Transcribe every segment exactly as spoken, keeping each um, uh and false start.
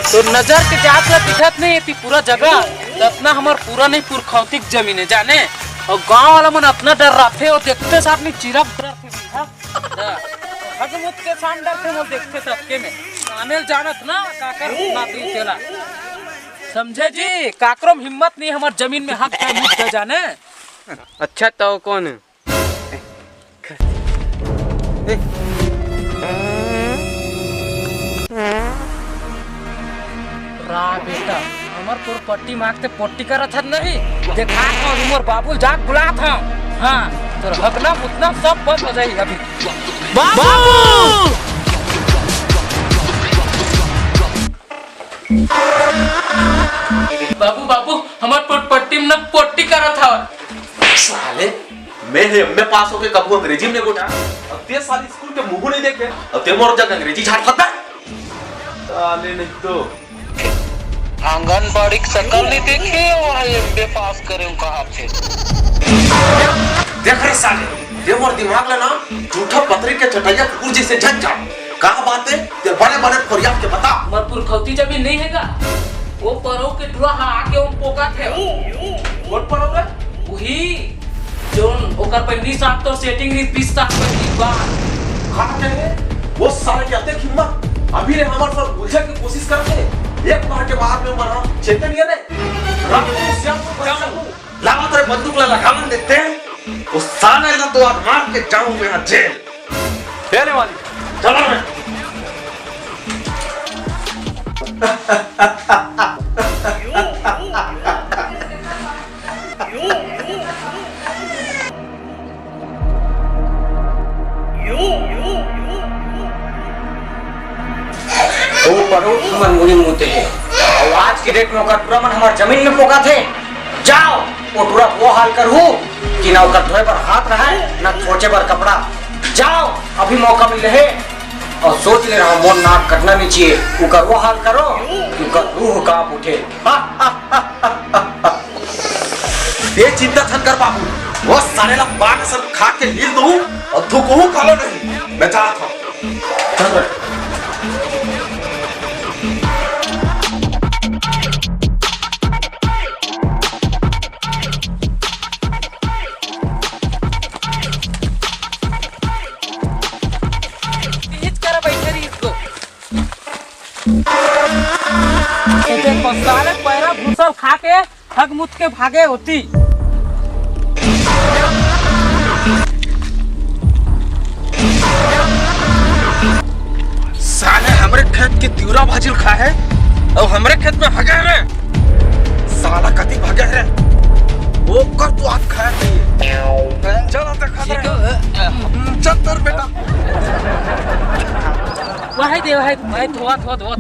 तो नजर के जात ला दिखत नहीं एती पूरा जगह, तो अतना हमर पूरा नहीं पुरखौती के जमीन है जाने। और गांव वाला मन अतना डर्राथे, वो देखते साथ नहीं चिरप डर्राथे भैया। हगमुत के साथ डरथे मोर देखते सबके में। आने ल जानत ना काकर ना दिल चला। समझे जी, काकरो में हिम्मत नहीं हमर जमीन में हक के मुत के जाने। अच्छा तो कौन है? रा बेटा, हमर तोर पट्टी मांगते पट्टी करत हत नहीं। देखा था मोर बाबू जाग बुलात हव। हाँ, तोर हगना मुतना सब बंद हो जाई अभी। बाबू! बाबू, बाबू, हमर पोट-, पट्टी में न पोटी करत हव। साले, मैं हे एमए पास होके कभू अंग्रेजी में नहीं गोठा। अब ते साल स्कूल के मुंह नहीं देखे, अब ते मोर जग अंग्रेजी झाड़ सकता है? साले नहीं तो। आंगनबाड़ी की शकल नहीं देखे, और एमए पास करे हूँ कहा थे। देख रे साले, ये मोर दिमाग ला ना, झूठा पतरी के चटैया कुकुर जैसे झक जा। का बात है? ते बने बने फरियाद के बता। हमर पुरखौती जमीन नहीं है का? वो परौ के टुरा हा आके हम पोका थे। कौन परौ रे? वही, जोन ओकर पहली साथ तो सेटिंग रही, बीस साल पहली बात। कहा के रे? वो साले के अतेक हिम्मत? अभी ले हमर सब उलझे के कोशिश करते। एक बार के बाद में मना चेतन ये रे। रात को श्याम को बचा लूं। लावा तेरे बंदूक ला लगावन देते हैं। उस साले ला दो हाथ मार के जाऊं मैं आज जेल। तेरे वाली। चलो रे। ओ परो तुमन मुड़ी मुते हे। अउ आज के डेट में ओकर टुरा मन हमर जमीन में पोकाथे। जाओ, ओ टुरा वो हाल करहू कि ना ओकर धोए बर हाथ रहय, ना खोचे बर कपड़ा। जाओ, अभी मौका मिले हे। अउ सोच ले रहा, मोर नाक कटना नहीं चाहिए। ओकर वो हाल करो कि ओकर रूह कांप उठे। ये चिंता झन कर बाबू, वो साले ला बांध सर खा के लील दूं और थूकहूं कालो नहीं, मैं जात हूं। चल बे। तेज कर बैठे रही इसको। ए देखो, साले पैरा भूसल खा के हग मुत के भागे होती। साले हमरे खेत के तिवरा भाजिल खा है और हमरे खेत में हगे रे। साला कति भागे रे। ओकर तो आप खाया नहीं। चल, देखा ठीक है। चल तर बेटा। वही दे, वही, वही धोआ, धोआ, धोआ।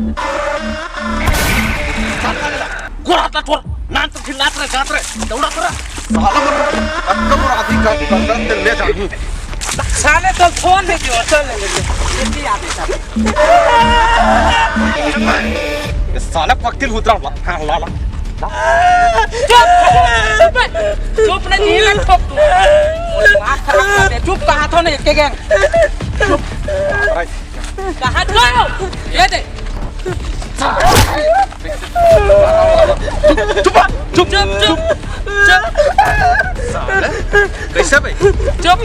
गोड़ हाथ ला छोड़, नान तो चिल्लात रहे, जात रहे, दौड़ा कर। साला मन अक्का मोर आदि का बंधन ते ले जाही। साले तो फोन दे दियो, चल ले ले। ये की आदि साले। ये साला पक्तिल हुतरा ला, हाँ, ला, ला। चुप, चुप, चुप, चुप नहीं, नहीं, नहीं, चुप तू। दिमाग खराब कर दे, चुप कहा था ना, एक, एक, चुप। कहाँ जाओ? ये दे। चुप, चुप, चुप, चुप, चुप। साले, कैसे भाई? चुप।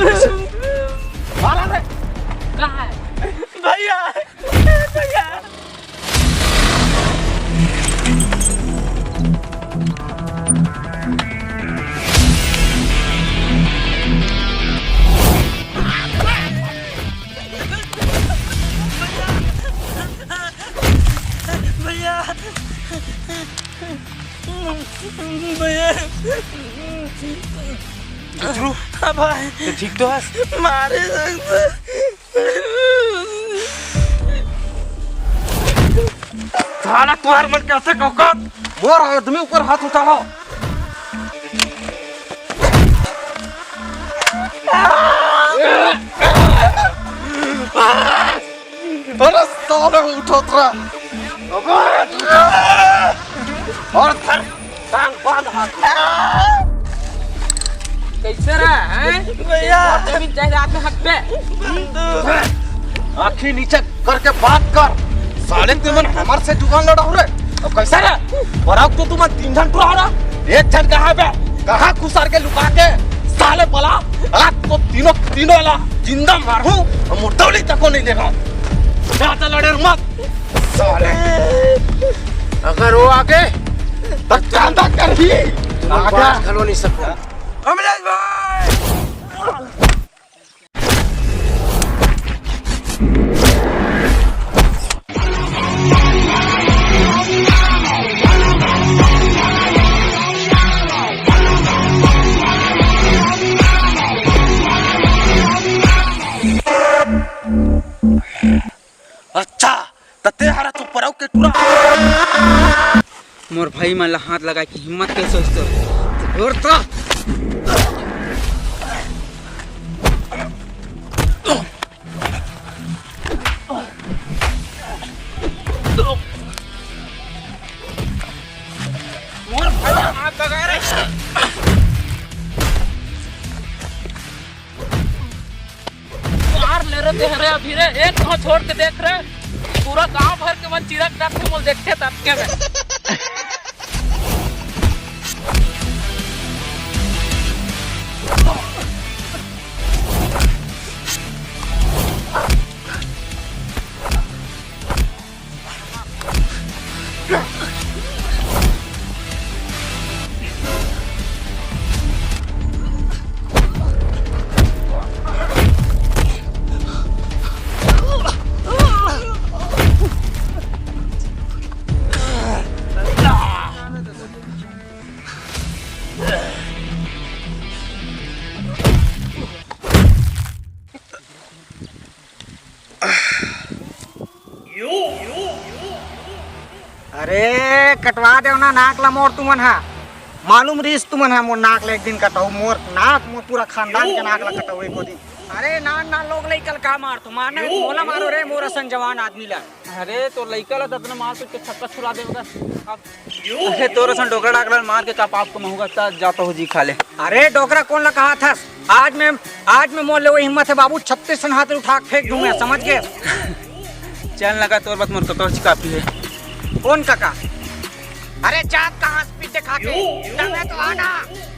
मारा रे। कहाँ है? भैया, भैया। भैया, भैया। बिट्टू, हाँ भाई। ते ठीक तो हस? मारे सकते। साला तुहार मन कैसे औकात? मोर आदमी ऊपर हाथ उठावा। अरे साले उठो तरा। अबे, और धर, टांग बांध हाथ। कैसे रहा है? भैया। जमीन जायदाद में हक पे। आंखी नीचे करके बात कर। साले तुमन हमर से जुगाड़ लड़ाहू रे। अब कैसे रे? बराबर तो तुमन तीन झन टुरा हो रे। एक झन कहाँ बे? कहाँ खुसर के लुका के? साले बला, आज तो तीनों, तीनों ला जिंदा मारहूँ, मुर्दौली तको नहीं देगा। ज्यादा लड़े मत। साले, अगर वो आगे, तो चांदा कर ही। आगे। बात घलो नहीं सकता। कमलेश भाई। अच्छा, त ते हरा तो परऊ के टुरा। मोर भाई मन ला हाथ लगाए के हिम्मत कैसे होइस तोर? तोर तो मोर भाई ला हाथ लगाए रे। मार ले रे तेहरे अभी रे, एक तो छोड़ के देख रे, पूरा गांव भर के मन चिरक डाक के मोल देखे ततके में। अरे कटवा देव ना नाक ला मोर तुमन हा। मालूम रहिस तुमन हा मोर नाक ला एक दिन कटऊ। मोर नाक, मोर पूरा खानदान के नाक ला कटऊ एको दिन। अरे नान नान लोग लइका ला का मारथो, मारना हे त मोला मारो रे, मोर असन जवान आदमी ला। अरे तो लइका ला दतना मार तो के छक्का छुड़ा देव गा। अब अरे तोर असन डोकरा डाकला मार के का पाप कमाहूँगा, त जाता हो जी खा ले। अरे डोकरा कोन ला कहाथस? आज मैं, आज मैं मोर ले वो हिम्मत हे बाबू, छत्तीस ठन हाथ उठा के फेंक दूं मैं, समझ गे? चल लगा तोर बात, मोर कका ची कापी हे। कोन कका? अरे जात कहाँ से पीछे खा के? डंगा तो आना,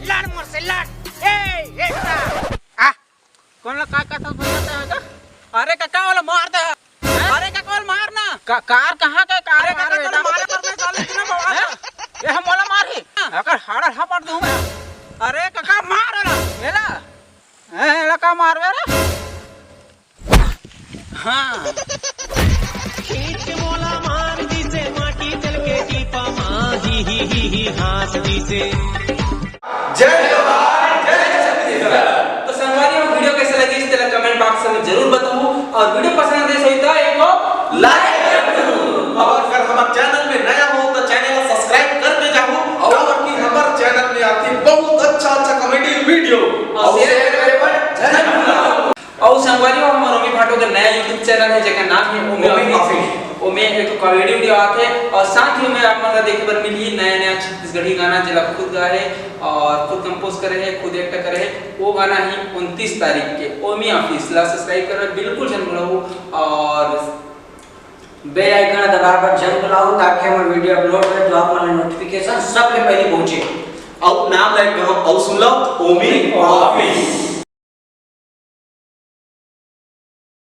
लड़ मोर से लड़। ए, ए, आ, कोन ला का कथस बोलत हे का? अरे कका वाला मार दे। अरे कका वाला मार ना। का-, कार कहाँ के? कार अरे मार कका बेटा। वाला मार कर मैं साले इतना बवाल हैं? ये हम वाला मार ही। अगर हाड़ा हापड़ दूं मैं। अरे कका मार ना। मेरा। हैं, एला का मार बेरा? हाँ। खींच के मोला मार दिसे, माटी चल के टीपा मा, ही, ही, ही, ही, हाँस दिसे। जय जोहार, जय छत्तीसगढ़। तो संगवारी हो, video कैसे लगिस तेला comment box में जरूर बताओ, और video पसंद आइस होही त एक like जरूर। और अगर हमारे channel में नया हो तो channel को subscribe करके जाओ, और कि हमारे channel में आती बहुत अच्छा अच्छा comedy video, और और share share करे बर झन भूलव। अउ संगवारी हो, हमर ओमी भाटो के नया YouTube channel हे, जेकर नाम हे ओमी ओमी Office। Office। ओमे एक comedy video आथे अउ साथ ही ओमे आप मन ला देखे बर मिलही नया नया छत्तीसगढ़ी गाना, जेला खुद गाए हे अउ खुद compose करे हे, खुद act करे हे। वो गाना हे उनतीस तारीख के। ओमी Office ला subscribe करना बिल्कुल झन भूलव अउ bell icon दबाए बर झन भूलव, ताकि हमर video upload होए तो आप मन ला notification सबले पहली पहुंचे। अउ नाम ला एक घांव अउ सुन लव, ओमी Office।